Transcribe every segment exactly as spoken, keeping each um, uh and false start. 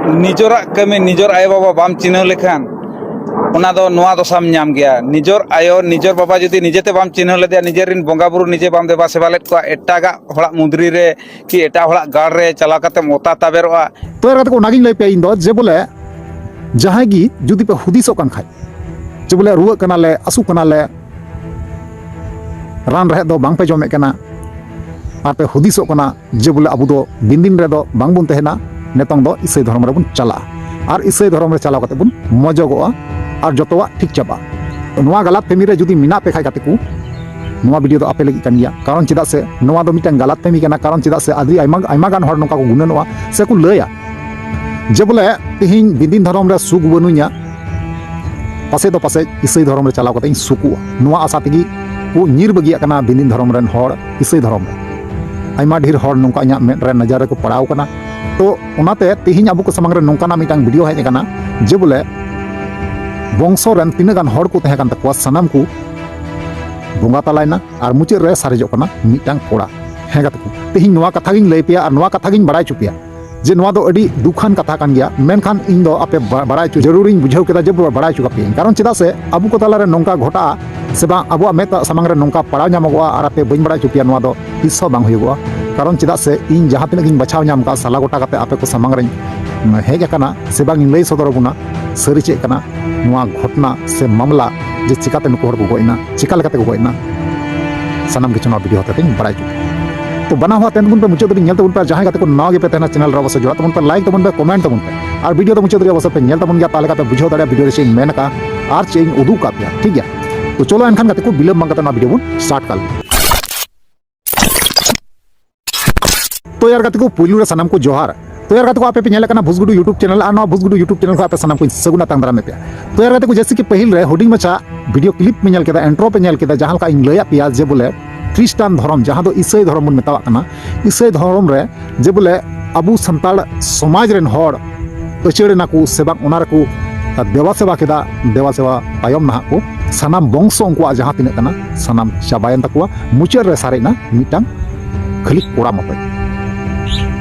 ᱱᱤᱡᱚᱨᱟᱜ ᱠᱟᱹᱢᱤ ᱱᱤᱡᱚᱨ ᱟᱭᱳᱼᱵᱟᱵᱟ ᱵᱟᱢ ᱪᱤᱱᱦᱟᱹᱣ ᱞᱮᱠᱷᱟᱱ, ᱚᱱᱟ ᱫᱚ ᱱᱚᱣᱟ ᱫᱚᱥᱟᱢ ᱧᱟᱢ ᱜᱮᱭᱟ᱾ ᱱᱤᱡᱚᱨ ᱟᱭᱳ, ᱱᱤᱡᱚᱨ ᱵᱟᱵᱟ ᱡᱩᱫᱤ ᱱᱤᱡᱮᱛᱮ ᱵᱟᱢ ᱪᱤᱱᱦᱟᱹᱣ ᱞᱮᱫᱮᱭᱟ, ᱱᱤᱡᱮᱨ ᱨᱮᱱ ᱵᱚᱸᱜᱟ ᱵᱩᱨᱩ ᱱᱤᱡᱮ ᱵᱟᱢ ᱫᱮᱵᱟ ᱥᱮᱵᱟ ᱞᱮᱫ ᱠᱚᱣᱟ, ᱮᱴᱟᱜᱟᱜ ᱦᱚᱲᱟᱜ ᱢᱩᱫᱽᱨᱤ ᱨᱮ ᱠᱤ ᱮᱴᱟᱜ ᱦᱚᱲᱟᱜ ᱜᱟᱲ ᱨᱮ ᱪᱟᱞᱟᱣ ᱠᱟᱛᱮᱢ ᱚᱛᱟ ᱛᱟᱵᱮᱨᱚᱜᱼᱟ᱾ ᱛᱚ ᱮᱨ ᱠᱟᱛᱮ ᱠᱚ ᱚᱱᱟᱜᱤᱧ ᱞᱟᱹᱭ ᱯᱮᱭᱟ ᱤᱧ ᱫᱚ, ᱡᱮ ᱵᱚᱞᱮ ᱡᱟᱦᱟᱸᱭ ᱜᱮ ᱡᱩᱫᱤ ᱯᱮ ᱦᱩᱫᱤᱥᱚᱜ ᱠᱟᱱ ᱠᱷᱟᱡ, ᱡᱮ ᱵᱚᱞᱮ ᱨᱩᱣᱟᱹᱜ ᱠᱟᱱᱟᱞᱮ, ᱟᱹᱥᱩᱜ ᱠᱟᱱᱟᱞᱮ, ᱨᱟᱱ ᱨᱮᱦᱮᱫ ᱫᱚ ᱵᱟᱝ ᱯᱮ ᱡᱚᱢᱮᱫ ᱠᱟᱱᱟ, ᱟᱨ ᱯᱮ ᱦᱩᱫᱤᱥᱚᱜ ᱠᱟᱱᱟ ᱡᱮ ᱵᱚᱞᱮ ᱟᱵᱚ ᱫᱚ ᱫᱤᱱ ᱫᱤᱱ ᱨᱮᱫᱚ ᱵᱟᱝ ᱵᱚᱱ ᱛᱟᱦᱮᱱᱟ, ᱱᱤᱛᱚᱝ ᱫᱚ ᱤᱥᱟᱹᱭ ᱫᱷᱚᱨᱚᱢ ᱨᱮᱵᱚᱱ ᱪᱟᱞᱟᱜᱼᱟ, ᱟᱨ ᱤᱥᱟᱹᱭ ᱫᱷᱚᱨᱚᱢ ᱨᱮ ᱪᱟᱞᱟᱣ ᱠᱟᱛᱮ ᱵᱚᱱ ᱢᱚᱡᱚᱜᱚᱜᱼᱟ, ᱟᱨ ᱡᱚᱛᱚᱣᱟᱜ ᱴᱷᱤᱠ ᱪᱟᱵᱟᱜᱼᱟ᱾ ᱱᱚᱣᱟ ᱜᱟᱞᱟᱛ ᱯᱷᱮᱢᱤ ᱨᱮ ᱡᱩᱫᱤ ᱢᱮᱱᱟᱜ ᱯᱮ ᱠᱷᱟᱡ ᱜᱟᱛᱮ ᱠᱚ, ᱱᱚᱣᱟ ᱵᱷᱤᱰᱤᱭᱳ ᱫᱚ ᱟᱯᱮ ᱞᱟᱹᱜᱤᱫ ᱠᱟᱱ ᱜᱮᱭᱟ᱾ ᱠᱟᱨᱚᱱ ᱪᱮᱫᱟᱜ ᱥᱮ ᱱᱚᱣᱟ ᱫᱚ ᱢᱤᱫᱴᱟᱝ ᱜᱟᱞᱟᱛ ᱯᱷᱮᱢᱤ ᱠᱟᱱᱟ᱾ ᱠᱟᱨᱚᱱ ᱪᱮᱫᱟᱜ ᱥᱮ ᱟᱹᱰᱤ ᱟᱭᱢᱟ, ᱟᱭᱢᱟ ᱜᱟᱱ ᱦᱚᱲ ᱱᱚᱝᱠᱟ ᱠᱚ ᱜᱩᱱᱟᱹᱱᱚᱜᱼᱟ ᱥᱮ ᱠᱚ ᱞᱟᱹᱭᱟ ᱡᱮ ᱵᱚᱞᱮ ᱛᱮᱦᱮᱧ ᱫᱤᱱ ᱫᱤᱱ ᱫᱷᱚᱨᱚᱢ ᱨᱮ ᱥᱩᱠ ᱵᱟᱹᱱᱩᱧᱟ, ᱯᱟᱥᱮᱡ ᱫᱚ ᱯᱟᱥᱮᱡ ᱤᱥᱟᱹᱭ ᱫᱷᱚᱨᱚᱢ ᱨᱮ ᱪᱟᱞᱟᱣ ᱠᱟᱛᱮ ᱤᱧ ᱥᱩᱠᱩᱜᱼᱟ, ᱱᱚᱣᱟ ᱟᱥᱟ ᱛᱮᱜᱮ ᱠᱚ ᱧᱤᱨ ᱵᱟᱹᱜᱤᱭᱟᱜ ᱠᱟᱱᱟ ᱫᱤᱱ ᱫᱤᱱ ᱫᱷᱚᱨᱚᱢ ᱨᱮᱱ ᱦᱚᱲ ᱤᱥᱟᱹᱭ ᱫᱷᱚᱨᱚᱢ ᱨᱮ᱾ ᱟᱭᱢᱟ ᱰᱷᱮᱨ ᱦᱚᱲ ᱱᱚᱝᱠᱟ ᱤᱧᱟᱹᱜ ᱢᱮᱫ ᱨᱮ ᱱᱚᱡᱚᱨ ᱨᱮᱠᱚ ᱯᱟᱲᱟᱣ ᱠᱟᱱᱟ᱾ ᱛᱚ ᱚᱱᱟᱛᱮ ᱛᱮᱦᱮᱧ ᱟᱵᱚ ᱠᱚ ᱥᱟᱢᱟᱝ ᱨᱮ ᱱᱚᱝᱠᱟᱱᱟᱜ ᱢᱤᱫᱴᱟᱝ ᱵᱷᱤᱰᱤᱭᱳ ᱦᱮᱡ ᱟᱠᱟᱱᱟ ᱡᱮ ᱵᱚᱞᱮ ᱵᱚᱝᱥᱚ ᱨᱮᱱ ᱛᱤᱱᱟᱹᱜ ᱜᱟᱱ ᱦᱚᱲ ᱠᱚ ᱛᱟᱦᱮᱸ ᱠᱟᱱ ᱛᱟᱠᱚᱣᱟ, ᱥᱟᱱᱟᱢ ᱠᱚ ᱵᱚᱸᱜᱟ ᱛᱟᱞᱟᱭᱮᱱᱟ ᱟᱨ ᱢᱩᱪᱟᱹᱫ ᱨᱮ ᱥᱟᱨᱮᱡᱚᱜ ᱠᱟᱱᱟ ᱢᱤᱫᱴᱟᱝ ᱠᱚᱲᱟ᱾ ᱦᱮᱸ ᱜᱟᱛᱮ ᱠᱚ, ᱛᱮᱦᱮᱧ ᱱᱚᱣᱟ ᱠᱟᱛᱷᱟ ᱜᱤᱧ ᱞᱟᱹᱭ ᱯᱮᱭᱟ ᱟᱨ ᱱᱚᱣᱟ ᱠᱟᱛᱷᱟ ᱜᱤᱧ ᱵᱟᱲᱟᱭ ᱦᱚᱪᱚ ᱯᱮᱭᱟ ᱡᱮ ᱱᱚᱣᱟ ᱫᱚ ᱟᱹᱰᱤ ᱫᱩᱠᱷᱟᱱ ᱠᱟᱛᱷᱟ ᱠᱟᱱ ᱜᱮᱭᱟ, ᱢᱮᱱᱠᱷᱟᱱ ᱤᱧ ᱫᱚ ᱟᱯᱮ ᱵᱟ-, ᱵᱟᱲᱟᱭ ᱦᱚᱪᱚ ᱡᱟᱹᱨᱩᱲᱤᱧ ᱵᱩᱡᱷᱟᱹᱣ ᱠᱮᱫᱟ ᱡᱮ ᱵᱟᱲᱟᱭ ᱦᱚᱪᱚ ᱠᱟᱯᱮᱭᱟᱹᱧ᱾ ᱠᱟᱨᱚᱱ ᱪᱮᱫᱟᱜ ᱥᱮ ᱟᱵᱚ ᱠᱚ ᱛᱟᱞᱟᱨᱮ ᱱᱚᱝᱠᱟ ᱜᱷᱚᱴᱟᱜᱼᱟ ᱥᱮ ᱵᱟᱝ, ᱟᱵᱚᱣᱟᱜ ᱢᱮᱫ ᱥᱟᱢᱟᱝ ᱨᱮ ᱱᱚᱝᱠᱟ ᱯᱟᱲᱟᱣ ᱧᱟᱢᱚᱜᱚᱜᱼᱟ ᱟᱨ ᱟᱯᱮ ᱵᱟᱹᱧ ᱵᱟᱲᱟᱭ ᱦᱚᱪᱚ ᱯᱮᱭᱟ, ᱱᱚᱣᱟ ᱫᱚ ᱛᱤᱥ ᱦᱚᱸ ᱵᱟᱝ ᱦᱩᱭᱩᱜᱚᱜᱼᱟ᱾ ᱠᱟᱨᱚᱱ ᱪᱮᱫᱟᱜ ᱥᱮ ᱤᱧ ᱡᱟᱦᱟᱸ ᱛᱤᱱᱟᱹᱜ ᱜᱤᱧ ᱵᱟᱪᱷᱟᱣ ᱧᱟᱢ ᱠᱟᱜᱼᱟ, ᱥᱟᱞᱟ ᱜᱚᱴᱟ ᱠᱟᱛᱮ ᱟᱯᱮ ᱠᱚ ᱥᱟᱢᱟᱝ ᱨᱤᱧ ᱦᱮᱡ ᱟᱠᱟᱱᱟ ᱥᱮ ᱵᱟᱝ ᱤᱧ ᱞᱟᱹᱭ ᱥᱚᱫᱚᱨ ᱟᱵᱚᱱᱟ, ᱥᱟᱹᱨᱤ ᱪᱮᱫ ᱠᱟᱱᱟ ᱱᱚᱣᱟ ᱜᱷᱚᱴᱚᱱᱟ ᱥᱮ ᱢᱟᱢᱞᱟ, ᱡᱮ ᱪᱤᱠᱟᱛᱮ ᱱᱩᱠᱩ ᱦᱚᱲ ᱠᱚ ᱜᱚᱡ ᱮᱱᱟ, ᱪᱤᱠᱟ ᱞᱮᱠᱟᱛᱮ ᱠᱚ ᱜᱚᱡ ᱮᱱᱟ, ᱥᱟᱱᱟᱢ ᱠᱤᱪᱷᱩ ᱱᱚᱣᱟ ᱵᱷᱤᱰᱤᱭᱳ ᱦᱚᱛᱮᱛᱮᱧ ᱵᱟᱲᱟᱭ ᱦᱚᱪᱚ ᱯᱮᱭᱟ᱾ ᱛᱚ ᱵᱟᱱᱟ ᱦᱚᱲ ᱛᱮᱱ ᱛᱟᱵᱚᱱ ᱯᱮ, ᱢᱩᱪᱟᱹᱫ ᱫᱷᱟᱹᱵᱤᱡ ᱧᱮᱞ ᱛᱟᱵᱚᱱ ᱯᱮ᱾ ᱡᱟᱦᱟᱸᱭ ᱜᱟᱛᱮ ᱠᱚ ᱱᱟᱣᱟ ᱜᱮᱯᱮ ᱛᱟᱦᱮᱱᱟ ᱪᱮᱱᱮᱞ ᱨᱮ, ᱚᱵᱚᱥᱥᱳᱭ ᱡᱚᱲᱟᱜ ᱛᱟᱵᱚᱱ ᱯᱮ, ᱞᱟᱭᱤᱠ ᱛᱟᱵᱚᱱ ᱯᱮ, ᱠᱚᱢᱮᱱᱴ ᱛᱟᱵᱚᱱ ᱯᱮ, ᱟᱨ ᱵᱷᱤᱰᱤᱭᱳ ᱫᱚ ᱢᱩᱪᱟᱹᱫ ᱫᱷᱟᱹᱵᱤᱡ ᱚᱵᱚᱥᱥᱳᱭ ᱯᱮ ᱧᱮᱞ ᱛᱟᱵᱚᱱ ᱜᱮᱭᱟ, ᱛᱟᱦᱚᱞᱮ ᱠᱷᱟᱱ ᱯᱮ ᱵᱩᱡᱷᱟᱹᱣ ᱫᱟᱲᱮᱭᱟᱜᱼᱟ ᱵᱷᱤᱰᱤᱭᱳ ᱨᱮ ᱪᱮᱫ ᱤᱧ ᱢᱮᱱ ᱟᱠᱟᱫᱼᱟ ᱟᱨ ᱪᱮᱫ ᱤᱧ ᱩᱫᱩᱜ ᱟᱠᱟᱫ ᱯᱮᱭᱟ, ᱴᱷᱤᱠ ᱜᱮᱭᱟ? ᱛᱚ ᱪᱚᱞᱚ ᱮᱱᱠᱷᱟᱱ ᱜᱟᱛᱮ ᱠᱚ, ᱵᱤᱞᱚᱢ ᱵᱟᱝ ᱠᱟᱛᱮ ᱱᱚᱣᱟ ᱵᱷᱤᱰᱤᱭᱳ ᱵᱚᱱ ᱥᱴᱟᱨᱴ ᱠᱟᱜ ᱞᱮᱜᱮ᱾ ᱛᱚ ᱭᱟᱨ ᱜᱟᱛᱮ ᱠᱚ, ᱯᱩᱭᱞᱩ ᱨᱮ ᱥᱟᱱᱟᱢ ᱠᱚ ᱡᱚᱦᱟᱨ᱾ ᱛᱚ ᱭᱟᱨ ᱜᱟᱛᱮ ᱠᱚ, ᱟᱯᱮ ᱯᱮ ᱧᱮᱞᱮᱫ ᱠᱟᱱᱟ ᱵᱷᱩᱥᱜᱩᱰᱩ YouTube ᱪᱮᱱᱮᱞ, ᱟᱨ ᱱᱚᱣᱟ ᱵᱷᱩᱥᱜᱩᱰᱩ YouTube ᱪᱮᱱᱮᱞ ᱠᱷᱚᱱ ᱟᱯᱮ ᱥᱟᱱᱟᱢ ᱠᱚᱧ ᱥᱟᱹᱜᱩᱱ ᱟᱛᱟᱝ ᱫᱟᱨᱟᱢᱮᱫ ᱯᱮᱭᱟ᱾ ᱛᱚ ᱭᱟᱨ ᱜᱟᱛᱮ ᱠᱚ, ᱡᱮᱭᱥᱮ ᱠᱤ ᱯᱟᱹᱦᱤᱞ ᱨᱮ ᱦᱩᱰᱤᱧ ᱢᱟᱪᱷᱟ ᱵᱷᱤᱰᱤᱭᱳ ᱠᱞᱤᱯ ᱯᱮ ᱧᱮᱞ ᱠᱮᱫᱟ, ᱤᱱᱴᱨᱳ ᱯᱮ ᱧᱮᱞ ᱠᱮᱫᱟ, ᱡᱟᱦᱟᱸ ᱞᱮᱠᱟ ᱤᱧ ᱞᱟᱹᱭᱟᱫ ᱯᱮᱭᱟ ᱡᱮ ᱵᱚᱞᱮ ᱠᱷᱨᱤᱥᱴᱟᱱ ᱫᱷᱚᱨᱚᱢ, ᱡᱟᱦᱟᱸ ᱫᱚ ᱤᱥᱟᱹᱭ ᱫᱷᱚᱨᱚᱢ ᱵᱚᱱ ᱢᱮᱛᱟᱣᱟᱜ ᱠᱟᱱᱟ, ᱤᱥᱟᱹᱭ ᱫᱷᱚᱨᱚᱢ ᱨᱮ ᱡᱮ ᱵᱚᱞᱮ ᱟᱵᱚ ᱥᱟᱱᱛᱟᱲ ᱥᱚᱢᱟᱡᱽ ᱨᱮᱱ ᱦᱚᱲ ᱟᱹᱪᱟᱹᱲ ᱮᱱᱟ ᱠᱚ ᱥᱮ ᱵᱟᱝ, ᱚᱱᱟ ᱨᱮᱠᱚ ᱫᱮᱵᱟ ᱥᱮᱵᱟ ᱠᱮᱫᱟ᱾ ᱫᱮᱵᱟ ᱥᱮᱵᱟ ᱛᱟᱭᱚᱢ ᱱᱟᱦᱟᱜ ᱠᱚ ᱥᱟᱱᱟᱢ ᱵᱚᱝᱥᱚ ᱩᱱᱠᱩᱣᱟᱜ ᱡᱟᱦᱟᱸ ᱛᱤᱱᱟᱹᱜ ᱠᱟᱱᱟ, ᱥᱟᱱᱟᱢ ᱪᱟᱵᱟᱭᱮᱱ ᱛᱟᱠᱚᱣᱟ᱾ ᱢᱩᱪᱟᱹᱫ ᱨᱮ ᱥᱟᱨᱮᱡ ᱮᱱᱟ ᱢᱤᱫᱴᱟᱝ ᱠᱷᱟᱹᱞᱤ ᱠᱚᱲᱟ ᱢᱚᱛᱚᱡ᱾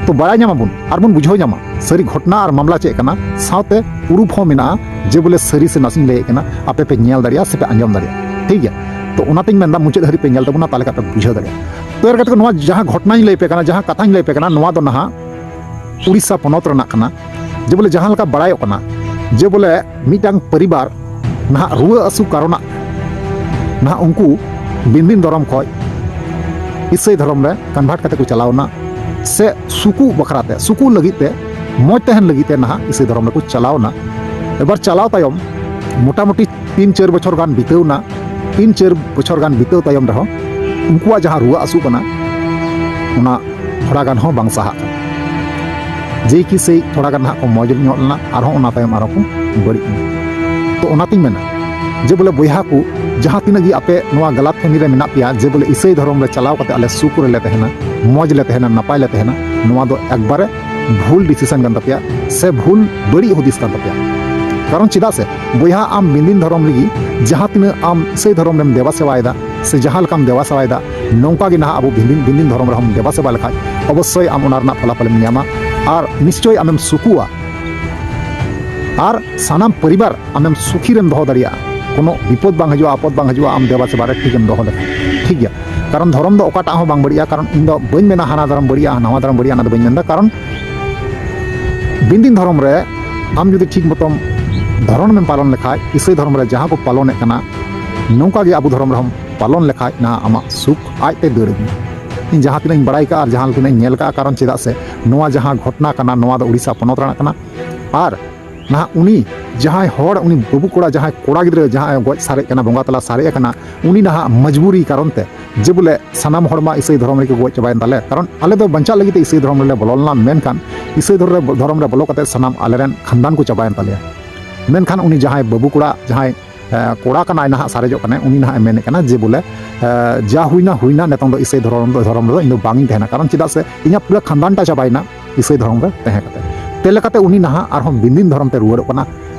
ᱛᱚ ᱵᱟᱲᱟᱭ ᱧᱟᱢᱟᱵᱚᱱ ᱟᱨ ᱵᱚᱱ ᱵᱩᱡᱷᱟᱹᱣ ᱧᱟᱢᱟ ᱥᱟᱹᱨᱤ ᱜᱷᱚᱴᱚᱱᱟ ᱟᱨ ᱢᱟᱢᱞᱟ ᱪᱮᱫ ᱠᱟᱱᱟ, ᱥᱟᱶᱛᱮ ᱯᱩᱨᱩᱵ ᱦᱚᱸ ᱢᱮᱱᱟᱜᱼᱟ ᱡᱮ ᱵᱚᱞᱮ ᱥᱟᱹᱨᱤ ᱥᱮ ᱱᱟᱥᱮᱧ ᱞᱟᱹᱭᱮᱫ ᱠᱟᱱᱟ, ᱟᱯᱮ ᱯᱮ ᱧᱮᱞ ᱫᱟᱲᱮᱭᱟᱜᱼᱟ ᱥᱮ ᱯᱮ ᱟᱸᱡᱚᱢ ᱫᱟᱲᱮᱭᱟᱜᱼᱟ᱾ ᱴᱷᱤᱠ ᱜᱮᱭᱟ, ᱛᱚ ᱚᱱᱟᱛᱤᱧ ᱢᱮᱱᱫᱟ ᱢᱩᱪᱟᱹᱫ ᱦᱟᱹᱨᱤᱡ ᱯᱮ ᱧᱮᱞ ᱛᱟᱵᱚᱱᱟ, ᱛᱟᱦᱚᱞᱮ ᱠᱷᱟᱱ ᱯᱮ ᱵᱩᱡᱷᱟᱹᱣ ᱫᱟᱲᱮᱭᱟᱜᱼᱟ᱾ ᱛᱚ ᱮᱨ ᱠᱟᱛᱮ ᱱᱚᱣᱟ ᱡᱟᱦᱟᱸ ᱜᱷᱚᱴᱚᱱᱟᱧ ᱞᱟᱹᱭ ᱟᱯᱮ ᱠᱟᱱᱟ, ᱡᱟᱦᱟᱸ ᱠᱟᱛᱷᱟᱧ ᱞᱟᱹᱭ ᱟᱯᱮ ᱠᱟᱱᱟ, ᱱᱚᱣᱟ ᱫᱚ ᱱᱟᱦᱟᱜ ᱩᱲᱤᱥᱥᱟ ᱯᱚᱱᱚᱛ ᱨᱮᱱᱟᱜ ᱠᱟᱱᱟ᱾ ᱡᱮ ᱵᱚᱞᱮ ᱡᱟᱦᱟᱸ ᱞᱮᱠᱟ ᱵᱟᱲᱟᱭᱚᱜ ᱠᱟᱱᱟ ᱡᱮ ᱵᱚᱞᱮ ᱢᱤᱫᱴᱟᱝ ᱯᱚᱨᱤᱵᱟᱨ ᱱᱟᱦᱟᱜ ᱨᱩᱣᱟᱹ ᱦᱟᱹᱥᱩ ᱠᱟᱨᱚᱱᱟᱜ ᱱᱟᱦᱟᱜ ᱩᱱᱠᱩ ᱵᱤᱱᱫᱤᱱ ᱫᱷᱚᱨᱚᱢ ᱠᱷᱚᱡ ᱤᱥᱟᱹᱭ ᱫᱷᱚᱨᱚᱢ ᱨᱮ ᱠᱚᱱᱵᱷᱟᱨᱴ ᱠᱟᱛᱮ ᱠᱚ ᱪᱟᱞᱟᱣᱱᱟ, ᱥᱮ ᱥᱩᱠᱩ ᱵᱟᱠᱷᱨᱟ ᱛᱮ, ᱥᱩᱠᱩ ᱞᱟᱹᱜᱤᱫ ᱛᱮ, ᱢᱚᱡᱽ ᱛᱟᱦᱮᱱ ᱞᱟᱹᱜᱤᱫ ᱛᱮ ᱱᱟᱦᱟᱜ ᱤᱥᱟᱹᱭ ᱫᱷᱚᱨᱚᱢ ᱨᱮᱠᱚ ᱪᱟᱞᱟᱣᱱᱟ᱾ ᱮᱵᱟᱨ ᱪᱟᱞᱟᱣ ᱛᱟᱭᱚᱢ ᱢᱚᱴᱟᱢᱩᱴᱤ ᱛᱤᱱ ᱪᱟᱹᱨ ᱵᱚᱪᱷᱚᱨ ᱜᱟᱱ ᱵᱤᱛᱟᱹᱣᱱᱟ᱾ ᱛᱤᱱ ᱪᱟᱹᱨ ᱵᱚᱪᱷᱚᱨ ᱜᱟᱱ ᱵᱤᱛᱟᱹᱣ ᱛᱟᱭᱚᱢ ᱨᱮᱦᱚᱸ ᱩᱱᱠᱩᱣᱟᱜ ᱡᱟᱦᱟᱸ ᱨᱩᱣᱟᱹ ᱦᱟᱹᱥᱩ ᱠᱟᱱᱟ, ᱚᱱᱟ ᱛᱷᱚᱲᱟ ᱜᱟᱱ ᱦᱚᱸ ᱵᱟᱝ ᱥᱟᱦᱟᱜ ᱠᱟᱱᱟ᱾ ᱡᱮᱭ ᱠᱤ ᱥᱮᱭ ᱛᱷᱚᱲᱟ ᱜᱟᱱ ᱱᱟᱦᱟᱜ ᱠᱚ ᱢᱚᱡᱽ ᱧᱚᱜ ᱞᱮᱱᱟ, ᱟᱨᱦᱚᱸ ᱚᱱᱟ ᱛᱟᱭᱚᱢ ᱟᱨᱦᱚᱸ ᱠᱚ ᱵᱟᱹᱲᱤᱡ ᱮᱱᱟ᱾ ᱛᱚ ᱚᱱᱟᱛᱤᱧ ᱢᱮᱱᱟ ᱡᱮ ᱵᱚᱞᱮ ᱵᱚᱭᱦᱟ ᱠᱚ, ᱡᱟᱦᱟᱸ ᱛᱤᱱᱟᱹᱜ ᱜᱮ ᱟᱯᱮ ᱱᱚᱣᱟ ᱜᱟᱞᱟᱛ ᱯᱷᱮᱢᱤ ᱨᱮ ᱢᱮᱱᱟᱜ ᱯᱮᱭᱟ ᱡᱮ ᱵᱚᱞᱮ ᱤᱥᱟᱹᱭ ᱫᱷᱚᱨᱚᱢ ᱨᱮ ᱪᱟᱞᱟᱣ ᱠᱟᱛᱮ ᱟᱞᱮ ᱥᱩᱠ ᱨᱮᱞᱮ ᱛᱟᱦᱮᱱᱟ, ᱢᱚᱡᱽ ᱞᱮ ᱛᱟᱦᱮᱱᱟ, ᱱᱟᱯᱟᱭ ᱞᱮ ᱛᱟᱦᱮᱱᱟ, ᱱᱚᱣᱟ ᱫᱚ ᱮᱠᱵᱟᱨᱮ ᱵᱷᱩᱞ ᱰᱤᱥᱤᱥᱚᱱ ᱠᱟᱱ ᱛᱟᱯᱮᱭᱟ ᱥᱮ ᱵᱷᱩᱞ ᱵᱟᱹᱲᱤᱡ ᱦᱩᱫᱤᱥ ᱠᱟᱱ ᱛᱟᱯᱮᱭᱟ᱾ ᱠᱟᱨᱚᱱ ᱪᱮᱫᱟᱜ ᱥᱮ ᱵᱚᱭᱦᱟ, ᱟᱢ ᱵᱤᱱᱫᱤᱱ ᱫᱷᱚᱨᱚᱢ ᱨᱮᱜᱮ ᱡᱟᱦᱟᱸ ᱛᱤᱱᱟᱹᱜ ᱟᱢ ᱤᱥᱟᱹᱭ ᱫᱷᱚᱨᱚᱢ ᱨᱮᱢ ᱫᱮᱵᱟ ᱥᱮᱵᱟᱭᱮᱫᱟ ᱥᱮ ᱡᱟᱦᱟᱸ ᱞᱮᱠᱟᱢ ᱫᱮᱵᱟ ᱥᱮᱵᱟᱭᱮᱫᱟ, ᱱᱚᱝᱠᱟ ᱜᱮ ᱱᱟᱦᱟᱜ ᱟᱵᱚ ᱵᱤᱱᱫᱤᱱ, ᱵᱤᱱᱫᱤᱱ ᱫᱷᱚᱨᱚᱢ ᱨᱮᱦᱚᱸᱢ ᱫᱮᱵᱟ ᱥᱮᱵᱟ ᱞᱮᱠᱷᱟᱡ ᱚᱵᱚᱥᱥᱳᱭ ᱟᱢ ᱚᱱᱟ ᱨᱮᱱᱟᱜ ᱯᱷᱚᱞᱟᱯᱷᱚᱞᱮᱢ ᱧᱟᱢᱟ ᱟᱨ ᱱᱤᱥᱪᱳᱭ ᱟᱢᱮᱢ ᱥᱩᱠᱩᱜᱼᱟ᱾ ᱟᱨ ᱥᱟᱱᱟᱢ ᱯᱚᱨᱤᱵᱟᱨ ᱟᱢᱮᱢ ᱥᱩᱠᱷᱤ ᱨᱮᱢ ᱫᱚᱦᱚ ᱫᱟᱲᱮᱭᱟᱜᱼᱟ, ᱠᱳᱱᱳ ᱵᱤᱯᱚᱫ ᱵᱟᱝ ᱦᱤᱡᱩᱜᱼᱟ, ᱟᱯᱚᱫ ᱵᱟᱝ ᱦᱤᱡᱩᱜᱼᱟ ᱟᱢ ᱫᱮᱵᱟ ᱥᱮᱵᱟ ᱨᱮ ᱴᱷᱤᱠᱮᱢ ᱫᱚᱦᱚ ᱞᱮᱠᱷᱟᱱ᱾ ᱴᱷᱤᱠ ᱜᱮᱭᱟ, ᱠᱟᱨᱚᱱ ᱫᱷᱚᱨᱚᱢ ᱫᱚ ᱚᱠᱟᱴᱟᱜ ᱦᱚᱸ ᱵᱟᱝ ᱵᱟᱹᱲᱤᱡᱼᱟ, ᱠᱟᱨᱚᱱ ᱤᱧ ᱫᱚ ᱵᱟᱹᱧ ᱢᱮᱱᱟ ᱦᱟᱱᱟ ᱫᱷᱚᱨᱚᱢ ᱵᱟᱹᱲᱤᱡᱼᱟ, ᱱᱟᱣᱟ ᱫᱷᱚᱨᱚᱢ ᱵᱟᱹᱲᱤᱡᱼᱟ, ᱚᱱᱟ ᱫᱚ ᱵᱟᱹᱧ ᱢᱮᱱᱫᱟ᱾ ᱠᱟᱨᱚᱱ ᱵᱤᱱᱫᱤᱱ ᱫᱷᱚᱨᱚᱢ ᱨᱮ ᱟᱢ ᱡᱩᱫᱤ ᱴᱷᱤᱠ ᱢᱚᱛᱚᱢ ᱫᱷᱚᱨᱚᱢᱮᱢ ᱯᱟᱞᱚᱱ ᱞᱮᱠᱷᱟᱡ, ᱤᱥᱟᱹᱭ ᱫᱷᱚᱨᱚᱢ ᱨᱮ ᱡᱟᱦᱟᱸ ᱠᱚ ᱯᱟᱞᱚᱱᱮᱫ ᱠᱟᱱᱟ, ᱱᱚᱝᱠᱟ ᱜᱮ ᱟᱵᱚ ᱫᱷᱚᱨᱚᱢ ᱨᱮᱦᱚᱸ ᱯᱟᱞᱚᱱ ᱞᱮᱠᱷᱟᱡ ᱱᱟᱦᱟᱜ ᱟᱢᱟᱜ ᱥᱩᱠ ᱟᱡᱛᱮ ᱫᱟᱹᱲ ᱤᱫᱤᱭᱟ᱾ ᱤᱧ ᱡᱟᱦᱟᱸ ᱛᱤᱱᱟᱹᱜ ᱤᱧ ᱵᱟᱲᱟᱭ ᱠᱟᱜᱼᱟ ᱟᱨ ᱡᱟᱦᱟᱸ ᱛᱤᱱᱟᱹᱜ ᱤᱧ ᱧᱮᱞ ᱠᱟᱜᱼᱟ, ᱠᱟᱨᱚᱱ ᱪᱮᱫᱟᱜ ᱥᱮ ᱱᱚᱣᱟ ᱡᱟᱦᱟᱸ ᱜᱷᱚᱴᱚᱱᱟ ᱠᱟᱱᱟ, ᱱᱚᱣᱟ ᱫᱚ ᱩᱲᱤᱥᱥᱟ ᱯᱚᱱᱚᱛ ᱨᱮᱱᱟᱜ ᱠᱟᱱᱟ᱾ ᱟᱨ ᱱᱟᱦᱟᱜ ᱩᱱᱤ ᱡᱟᱦᱟᱸᱭ ᱦᱚᱲ, ᱩᱱᱤ ᱵᱟᱹᱵᱩ ᱠᱚᱲᱟ, ᱡᱟᱦᱟᱸᱭ ᱠᱚᱲᱟ ᱜᱤᱫᱽᱨᱟᱹ ᱡᱟᱦᱟᱸᱭ ᱜᱚᱡ ᱥᱟᱨᱮᱡ ᱠᱟᱱᱟ, ᱵᱚᱸᱜᱟ ᱛᱟᱞᱟ ᱥᱟᱨᱮᱡ ᱟᱠᱟᱱᱟ, ᱩᱱᱤ ᱱᱟᱦᱟᱜ ᱢᱚᱡᱽᱵᱩᱨᱤ ᱠᱟᱨᱚᱱ ᱛᱮ ᱡᱮ ᱵᱚᱞᱮ ᱥᱟᱱᱟᱢ ᱦᱚᱲ ᱢᱟ ᱤᱥᱟᱹᱭ ᱫᱷᱚᱨᱚᱢ ᱨᱮᱠᱚ ᱜᱚᱡ ᱪᱟᱵᱟᱭᱮᱱ ᱛᱟᱞᱮ, ᱠᱟᱨᱚᱱ ᱟᱞᱮ ᱫᱚ ᱵᱟᱧᱪᱟᱜ ᱞᱟᱹᱜᱤᱫ ᱛᱮ ᱤᱥᱟᱹᱭ ᱫᱷᱚᱨᱚᱢ ᱨᱮᱞᱮ ᱵᱚᱞᱚ ᱞᱮᱱᱟ, ᱢᱮᱱᱠᱷᱟᱱ ᱤᱥᱟᱹᱭ ᱫᱷᱚᱨᱚᱢ ᱨᱮ, ᱫᱷᱚᱨᱚᱢ ᱨᱮ ᱵᱚᱞᱚ ᱠᱟᱛᱮ ᱥᱟᱱᱟᱢ ᱟᱞᱮᱨᱮᱱ ᱠᱷᱟᱱᱫᱟᱱ ᱠᱚ ᱪᱟᱵᱟᱭᱮᱱ ᱛᱟᱞᱮᱭᱟ᱾ ᱢᱮᱱᱠᱷᱟᱱ ᱩᱱᱤ ᱡᱟᱦᱟᱸᱭ ᱵᱟᱹᱵᱩ ᱠᱚᱲᱟ, ᱡᱟᱦᱟᱸᱭ ᱮ, ᱠᱚᱲᱟ ᱠᱟᱱᱟᱭ ᱱᱟᱦᱟᱜ, ᱥᱟᱨᱮᱡᱚᱜ ᱠᱟᱱᱟᱭ, ᱩᱱᱤ ᱱᱟᱦᱟᱜ ᱮ ᱢᱮᱱᱮᱫ ᱠᱟᱱᱟ ᱡᱮ ᱵᱚᱞᱮ, ᱮ, ᱡᱟ ᱦᱩᱭᱱᱟ ᱦᱩᱭᱱᱟ, ᱱᱤᱛᱚᱝ ᱫᱚ ᱤᱥᱟᱹᱭ ᱫᱷᱚᱨᱚᱢ ᱫᱚ, ᱫᱷᱚᱨᱚᱢ ᱨᱮᱫᱚ ᱤᱧ ᱫᱚ ᱵᱟᱝ ᱤᱧ ᱛᱟᱦᱮᱱᱟ, ᱠᱟᱨᱚᱱ ᱪᱮᱫᱟᱜ ᱥᱮ ᱤᱧᱟᱹᱜ ᱯᱩᱨᱟᱹ ᱠᱷᱟᱱᱫᱟᱱ ᱴᱟ ᱪᱟᱵᱟᱭᱮᱱᱟ ᱤᱥᱟᱹᱭ ᱫᱷᱚᱨᱚᱢ ᱨᱮ ᱛᱟᱦᱮᱸ ᱠᱟᱛᱮ᱾ ᱛᱮ ᱞᱮᱠᱟᱛᱮ ᱩᱱᱤ ᱱᱟᱦᱟᱜ ᱟᱨᱦᱚᱸ ᱵᱤᱱᱫᱤᱱ ᱫᱷᱚᱨᱚᱢ ᱛᱮ ᱨᱩᱣᱟᱹᱲᱚᱜ ᱠᱟᱱᱟ᱾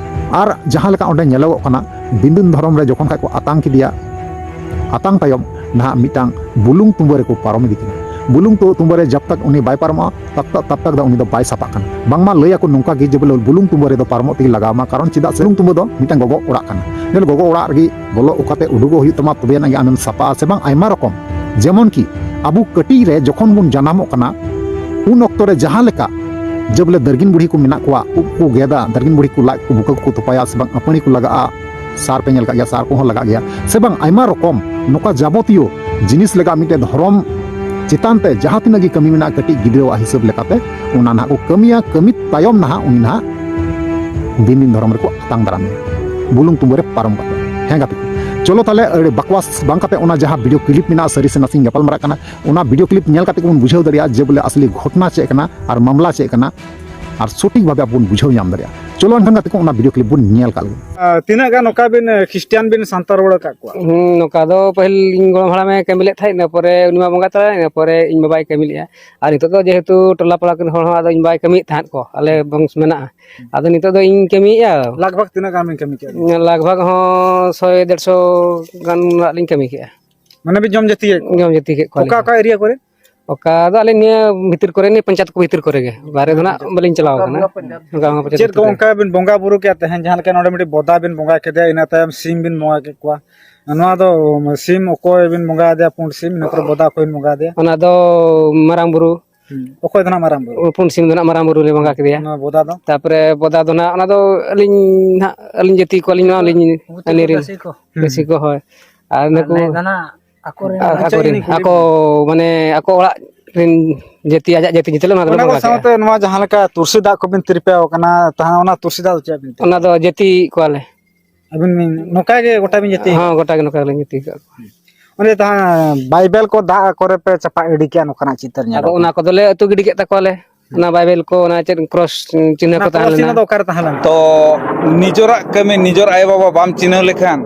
ᱟᱨ ᱡᱟᱦᱟᱸ ᱞᱮᱠᱟ ᱚᱸᱰᱮ ᱧᱮᱞᱚᱜᱚᱜ ᱠᱟᱱᱟ, ᱵᱤᱱᱫᱤᱱ ᱫᱷᱚᱨᱚᱢ ᱨᱮ ᱡᱚᱠᱷᱚᱱ ᱠᱷᱟᱡ ᱠᱚ ᱟᱛᱟᱝ ᱠᱮᱫᱮᱭᱟ, ᱟᱛᱟᱝ ᱛᱟᱭᱚᱢ ᱱᱟᱦᱟᱜ ᱢᱤᱫᱴᱟᱝ ᱵᱩᱞᱩᱝ ᱛᱩᱢᱵᱟᱹ ᱨᱮᱠᱚ ᱯᱟᱨᱚᱢ ᱤᱫᱤ ᱠᱮᱫᱟ᱾ ᱵᱩᱞᱩᱝ ᱛᱩ ᱛᱩᱸᱵᱟᱹ ᱨᱮ ᱡᱟᱵ ᱛᱟᱠ ᱩᱱᱤ ᱵᱟᱭ ᱯᱟᱨᱚᱢᱚᱜᱼᱟ, ᱛᱟᱵ ᱛᱟᱠ, ᱛᱟᱵ ᱛᱟᱠ ᱫᱚ ᱩᱱᱤ ᱫᱚ ᱵᱟᱭ ᱥᱟᱯᱷᱟᱜ ᱠᱟᱱᱟ᱾ ᱵᱟᱝᱢᱟ ᱞᱟᱹᱭ ᱟᱠᱚ ᱱᱚᱝᱠᱟ ᱜᱮ ᱡᱮ ᱵᱚᱞᱮ ᱵᱩᱞᱩᱝ ᱛᱩᱸᱵᱟᱹ ᱨᱮᱫᱚ ᱯᱟᱨᱚᱢᱚᱜ ᱛᱮᱜᱮ ᱞᱟᱜᱟᱣ ᱟᱢᱟ, ᱠᱟᱨᱚᱱ ᱪᱮᱫᱟᱜ ᱥᱮ ᱵᱩᱞᱩᱝ ᱛᱩᱸᱵᱟᱹ ᱫᱚ ᱢᱤᱫᱴᱟᱝ ᱜᱚᱜᱚ ᱚᱲᱟᱜ ᱠᱟᱱᱟ᱾ ᱧᱮᱞ, ᱜᱚᱜᱚ ᱚᱲᱟᱜ ᱨᱮᱜᱮ ᱵᱚᱞᱚ ᱚᱠᱟᱛᱮ ᱩᱰᱩᱠᱚᱜ ᱦᱩᱭᱩᱜ ᱛᱟᱢᱟ, ᱛᱚᱵᱮ ᱟᱱᱟᱜ ᱜᱮ ᱟᱢᱮᱢ ᱥᱟᱯᱷᱟᱜᱼᱟ ᱥᱮ ᱵᱟᱝ, ᱟᱭᱢᱟ ᱨᱚᱠᱚᱢ᱾ ᱡᱮᱢᱚᱱ ᱠᱤ ᱟᱵᱚ ᱠᱟᱹᱴᱤᱡ ᱨᱮ ᱡᱚᱠᱷᱚᱱ ᱵᱚᱱ ᱡᱟᱱᱟᱢᱚᱜ ᱠᱟᱱᱟ, ᱩᱱ ᱚᱠᱛᱚ ᱨᱮ ᱡᱟᱦᱟᱸ ᱞᱮᱠᱟ ᱡᱮ ᱵᱚᱞᱮ ᱫᱟᱨᱜᱤᱱ ᱵᱩᱲᱦᱤ ᱠᱚ ᱢᱮᱱᱟᱜ ᱠᱚᱣᱟ, ᱩᱵ ᱠᱚ ᱜᱮᱫᱟ, ᱫᱟᱨᱜᱤᱱ ᱵᱩᱲᱦᱤ ᱠᱚ ᱞᱟᱡ ᱠᱚ ᱵᱩᱠᱟᱹ ᱠᱚᱠᱚ ᱛᱚᱯᱟᱭᱟ ᱥᱮ ᱵᱟᱝ, ᱟᱹᱯᱟᱹᱲᱤ ᱠᱚ ᱞᱟᱜᱟᱜᱼᱟ, ᱥᱟᱨ ᱯᱮ ᱧᱮᱞ ᱠᱟᱜ ᱜᱮᱭᱟ, ᱥᱟᱨ ᱠᱚᱦᱚᱸ ᱞᱟᱜᱟᱜ ᱜᱮᱭᱟ ᱥᱮ ᱵᱟᱝ, ᱟᱭᱢᱟ ᱨᱚᱠᱚᱢ ᱱᱚᱝᱠᱟ ᱡᱟᱵᱚᱛᱤᱭᱚ ᱡᱤᱱᱤᱥ ᱞᱟᱜᱟᱜᱼᱟ᱾ ᱢᱤᱫᱴᱮᱡ ᱫᱷᱚᱨᱚᱢ ᱪᱮᱛᱟᱱ ᱛᱮ ᱡᱟᱦᱟᱸ ᱛᱤᱱᱟᱹᱜ ᱜᱮ ᱠᱟᱹᱢᱤ ᱢᱮᱱᱟᱜᱼᱟ, ᱠᱟᱹᱴᱤᱡ ᱜᱤᱫᱽᱨᱟᱹᱣᱟᱜ ᱦᱤᱥᱟᱹᱵ ᱞᱮᱠᱟᱛᱮ ᱚᱱᱟ ᱱᱟᱦᱟᱜ ᱠᱚ ᱠᱟᱹᱢᱤᱭᱟ᱾ ᱠᱟᱹᱢᱤ ᱛᱟᱭᱚᱢ ᱱᱟᱦᱟᱜ ᱩᱱᱤ ᱱᱟᱦᱟᱜ ᱫᱤᱱ ᱫᱤᱱ ᱫᱷᱚᱨᱚᱢ ᱨᱮᱠᱚ ᱟᱛᱟᱝ ᱫᱟᱨᱟᱢᱮᱭᱟ, ᱵᱩᱞᱩᱝ ᱛᱩᱸᱵᱟᱹ ᱨᱮ ᱯᱟᱨᱚᱢ ᱠᱟᱛᱮ᱾ ᱦᱮᱸ ᱜᱟᱛᱮ ᱠᱚ, ᱪᱚᱞᱚ ᱛᱟᱦᱞᱮ ᱟᱹᱰᱤ ᱵᱟᱠᱣᱟᱥ ᱵᱟᱝ ᱠᱟᱛᱮ ᱚᱱᱟ ᱡᱟᱦᱟᱸ ᱵᱷᱤᱰᱤᱭᱳ ᱠᱞᱤᱯ ᱢᱮᱱᱟᱜᱼᱟ, ᱥᱟᱹᱨᱤ ᱥᱮ ᱱᱟᱥᱮᱧ ᱜᱟᱯᱟᱞ ᱢᱟᱨᱟᱜ ᱠᱟᱱᱟ, ᱚᱱᱟ ᱵᱷᱤᱰᱤᱭᱳ ᱠᱞᱤᱯ ᱧᱮᱞ ᱠᱟᱛᱮ ᱜᱮᱵᱚᱱ ᱵᱩᱡᱷᱟᱹᱣ ᱫᱟᱲᱮᱭᱟᱜᱼᱟ ᱡᱮ ᱵᱚᱞᱮ ᱟᱥᱞᱤ ᱜᱷᱚᱴᱱᱟ ᱪᱮᱫ ᱠᱟᱱᱟ ᱟᱨ ᱢᱟᱢᱞᱟ ᱪᱮᱫ ᱠᱟᱱᱟ, ᱟᱨ ᱥᱚᱴᱷᱤᱠ ᱵᱷᱟᱵᱮ ᱟᱵᱚ ᱵᱚᱱ ᱵᱩᱡᱷᱟᱹᱣ ᱧᱟᱢ ᱫᱟᱲᱮᱭᱟᱜᱼᱟ᱾ ᱪᱚᱞᱚ ᱮᱱᱠᱷᱟᱱ ᱜᱟᱛᱮ ᱠᱚ, ᱚᱱᱟ ᱵᱷᱤᱰᱤᱭᱳ ᱠᱞᱤᱯ ᱵᱚᱱ ᱧᱮᱞ ᱠᱟᱜ ᱞᱮᱜᱮ᱾ ᱟᱨ ᱛᱤᱱᱟᱹᱜ ᱜᱟᱱ ᱱᱚᱝᱠᱟ ᱵᱤᱱ, ᱮ, ᱠᱷᱨᱤᱥᱴᱤᱭᱟᱱ ᱵᱤᱱ ᱥᱟᱱᱛᱟᱲ ᱨᱩᱣᱟᱹᱲ ᱟᱠᱟᱫ ᱠᱚᱣᱟ? ᱦᱩᱸ, ᱱᱚᱝᱠᱟ ᱫᱚ ᱯᱟᱹᱦᱤᱞ ᱤᱧ ᱜᱚᱲᱚᱢ ᱦᱟᱲᱟᱢᱮ ᱠᱟᱹᱢᱤ ᱞᱮᱫ ᱛᱟᱦᱮᱸᱫ, ᱤᱱᱟᱹ ᱯᱚᱨᱮ ᱩᱱᱤ ᱢᱟ ᱵᱚᱸᱜᱟ ᱛᱟᱞᱟᱭᱮᱱ, ᱤᱱᱟᱹ ᱯᱚᱨᱮ ᱤᱧ ᱵᱟᱵᱟᱭ ᱠᱟᱹᱢᱤ ᱞᱮᱫᱼᱟ᱾ ᱟᱨ ᱱᱤᱛᱚᱜ ᱫᱚ ᱡᱮᱦᱮᱛᱩ ᱴᱚᱞᱟ ᱯᱟᱲᱟ ᱠᱚᱨᱮᱱ ᱦᱚᱲ ᱦᱚᱸ ᱟᱫᱚ ᱤᱧ ᱵᱟᱵᱟᱭ ᱠᱟᱹᱢᱤᱭᱮᱫ ᱛᱟᱦᱮᱸᱫ ᱠᱚ, ᱟᱞᱮ ᱵᱚᱝᱥ ᱢᱮᱱᱟᱜᱼᱟ᱾ ᱟᱫᱚ ᱱᱤᱛᱚᱜ ᱫᱚ ᱤᱧ ᱠᱟᱹᱢᱤᱭᱮᱫᱼᱟ᱾ ᱞᱟᱜᱽ ᱵᱷᱟᱜᱽ ᱛᱤᱱᱟᱹᱜ ᱜᱟᱱ ᱵᱤᱱ ᱠᱟᱹᱢᱤ ᱠᱮᱫᱼᱟ? ᱞᱟᱜᱽ ᱵᱷᱟᱜᱽ ᱦᱚᱸ ᱥᱚᱭ ᱰᱮᱲᱥᱚ ᱜᱟᱱ ᱨᱮᱱᱟᱜ ᱞᱤᱧ ᱠᱟᱹᱢᱤ ᱠᱮᱫᱼᱟ᱾ ᱢᱟᱱᱮ ᱵᱤᱱ ᱡᱚᱢ ᱡᱟᱹᱛᱤᱭᱮᱫ ᱠᱚᱣᱟ? ᱡᱚᱢ ᱡᱟᱹᱛᱤ ᱠᱮᱫ ᱠᱚᱣᱟ ᱚᱠᱟ ᱞᱤᱧ᱾ ᱚᱠᱟ ᱮᱨᱤᱭᱟ ᱠᱚᱨᱮ? ᱚᱠᱟ ᱫᱚ ᱟᱞᱮ ᱱᱤᱭᱟᱹ ᱵᱷᱤᱛᱤᱨ ᱠᱚᱨᱮ, ᱱᱤᱭᱟᱹ ᱯᱚᱧᱪᱟᱭᱮᱛ ᱠᱚ ᱵᱷᱤᱛᱤᱨ ᱠᱚᱨᱮ ᱜᱮ, ᱵᱟᱦᱨᱮ ᱫᱚ ᱱᱟᱜ ᱵᱟᱹᱞᱤᱧ ᱪᱟᱞᱟᱣ ᱠᱟᱱᱟ᱾ ᱚᱱᱠᱟ ᱦᱚᱸ ᱯᱚᱧᱪᱟᱭᱮᱛ ᱪᱮᱫ ᱠᱚ ᱵᱷᱤᱛᱤᱨ ᱨᱮ᱾ ᱚᱱᱠᱟ ᱵᱤᱱ ᱵᱚᱸᱜᱟ ᱵᱩᱨᱩ ᱠᱮᱫᱼᱟ ᱛᱮᱦᱮᱧ? ᱡᱟᱦᱟᱸ ᱞᱮᱠᱟ ᱱᱚᱰᱮ ᱢᱤᱫᱴᱤᱡ ᱵᱚᱫᱟ ᱵᱤᱱ ᱵᱚᱸᱜᱟ ᱠᱮᱫᱮᱭᱟ, ᱤᱱᱟᱹ ᱛᱟᱭᱚᱢ ᱥᱤᱢ ᱵᱤᱱ ᱵᱚᱸᱜᱟ ᱠᱮᱫ ᱠᱚᱣᱟ᱾ ᱱᱚᱣᱟ ᱫᱚ ᱥᱤᱢ ᱚᱠᱚᱭ ᱵᱤᱱ ᱵᱚᱸᱜᱟ ᱟᱫᱮᱭᱟ? ᱯᱩᱸᱰ ᱥᱤᱢ, ᱤᱱᱟᱹ ᱯᱚᱨᱮ ᱵᱚᱫᱟ ᱚᱠᱚᱭ ᱵᱤᱱ ᱵᱚᱸᱜᱟ ᱟᱫᱮᱭᱟ? ᱚᱱᱟ ᱫᱚ ᱢᱟᱨᱟᱝ ᱵᱩᱨᱩ᱾ ᱦᱩᱸ᱾ ᱚᱠᱚᱭ ᱫᱚ ᱱᱟᱜ ᱢᱟᱨᱟᱝ ᱵᱩᱨᱩ? ᱯᱩᱸᱰ ᱥᱤᱢ ᱫᱚ ᱱᱟᱜ ᱢᱟᱨᱟᱝ ᱵᱩᱨᱩ ᱞᱮ ᱵᱚᱸᱜᱟ ᱠᱮᱫᱮᱭᱟ᱾ ᱚᱱᱟ ᱵᱚᱫᱟ ᱫᱚ? ᱛᱟᱯᱚᱨᱮ ᱵᱚᱫᱟ ᱫᱚ ᱱᱟᱜ, ᱚᱱᱟ ᱫᱚ ᱟᱹᱞᱤᱧ ᱱᱟᱜ, ᱟᱹᱞᱤᱧ ᱡᱟᱹᱛᱤ ᱠᱚᱣᱟᱞᱤᱧ ᱱᱚᱣᱟ, ᱟᱹᱞᱤᱧ ᱟᱹᱞᱤᱧ ᱨᱮᱱ᱾ ᱦᱩᱸ᱾ ᱵᱮᱥᱤ ᱠᱚ, ᱦᱳᱭ᱾ ᱟᱨ ᱱᱩᱠᱩ ᱱᱟᱹᱭ ᱫᱚ ᱱᱟᱜ ᱟᱠᱚᱨᱮᱱ᱾ ᱟ-, ᱟᱪᱪᱷᱟ, ᱟᱠᱚᱨᱮᱱ, ᱤᱧ ᱠᱩᱞᱤ ᱟᱠᱚ ᱢᱮᱭᱟ᱾ ᱢᱟᱱᱮ ᱟᱠᱚ ᱚᱲᱟᱜ ᱨᱮᱱ ᱡᱟᱹᱛᱤ, ᱟᱡᱟᱜ ᱡᱟᱹᱛᱤ ᱧᱩᱛᱩᱢ ᱞᱮ ᱚᱱᱟ ᱫᱚᱞᱮ ᱚᱱᱟ ᱠᱚ ᱵᱚᱸᱜᱟ ᱠᱮᱜᱼᱟ᱾ ᱥᱟᱶᱛᱮ ᱱᱚᱣᱟ ᱡᱟᱦᱟᱸ ᱞᱮᱠᱟ ᱛᱩᱞᱥᱤ ᱫᱟᱜ ᱠᱚᱵᱤᱱ ᱛᱤᱨᱯᱤᱭᱟᱣ ᱠᱟᱱᱟ, ᱛᱟᱦᱮᱸ ᱚᱱᱟ ᱛᱩᱞᱥᱤ ᱫᱟᱜ ᱫᱚ ᱪᱮᱫ ᱵᱤᱱ ᱢᱮᱛᱟᱜᱼᱟ? ᱚᱱᱟ ᱫᱚ ᱡᱟᱹᱛᱤ ᱠᱚᱣᱟᱞᱮ᱾ ᱟᱹᱵᱤᱱ ᱵᱤᱱ ᱱᱚᱝᱠᱟ ᱜᱮ ᱜᱚᱴᱟ ᱵᱤᱱ ᱡᱟᱹᱛᱤ ᱦᱚᱸ, ᱟᱠᱟᱫ? ᱜᱚᱴᱟ ᱜᱮ ᱱᱚᱝᱠᱟ ᱜᱮᱞᱤᱧ ᱡᱟᱹᱛᱤ ᱟᱠᱟᱫ ᱠᱚᱣᱟ᱾ ᱚᱱᱮ ᱡᱟᱦᱟᱸ ᱵᱟᱭᱵᱮᱞ ᱠᱚ ᱫᱟᱜ ᱠᱚᱨᱮ ᱯᱮ ᱪᱟᱯᱟᱫ ᱜᱤᱰᱤ ᱠᱮᱜᱼᱟ, ᱱᱚᱝᱠᱟᱱᱟᱜ ᱪᱤᱛᱟᱹᱨ ᱧᱮᱞᱚᱜ ᱟᱫᱚ ᱚᱱᱟ ᱠᱟᱱᱟ᱾ ᱠᱚᱫᱚᱞᱮ ᱟᱹᱛᱩ ᱜᱤᱰᱤ ᱠᱮᱫ ᱛᱟᱠᱚᱣᱟᱞᱮ᱾ ᱚᱱᱟ ᱵᱟᱭᱵᱮᱞ ᱠᱚ, ᱚᱱᱟ ᱪᱮᱫ ᱠᱨᱚᱥ ᱪᱤᱱᱦᱟᱹ ᱚᱱᱟ ᱠᱚ ᱛᱟᱦᱮᱸ ᱠᱨᱚᱥ ᱞᱮᱱᱟ᱾ ᱪᱤᱱᱦᱟᱹ ᱫᱚ ᱚᱠᱟᱨᱮ ᱛᱟᱦᱮᱸ ᱞᱮᱱᱟ? ᱛᱚ ᱱᱤᱡᱚᱨᱟᱜ ᱠᱟᱹᱢᱤ ᱱᱤᱡᱚᱨ ᱟᱭᱳᱼᱵᱟᱵᱟ ᱵᱟᱢ ᱪᱤᱱᱦᱟᱹᱣ ᱞᱮᱠᱷᱟᱱ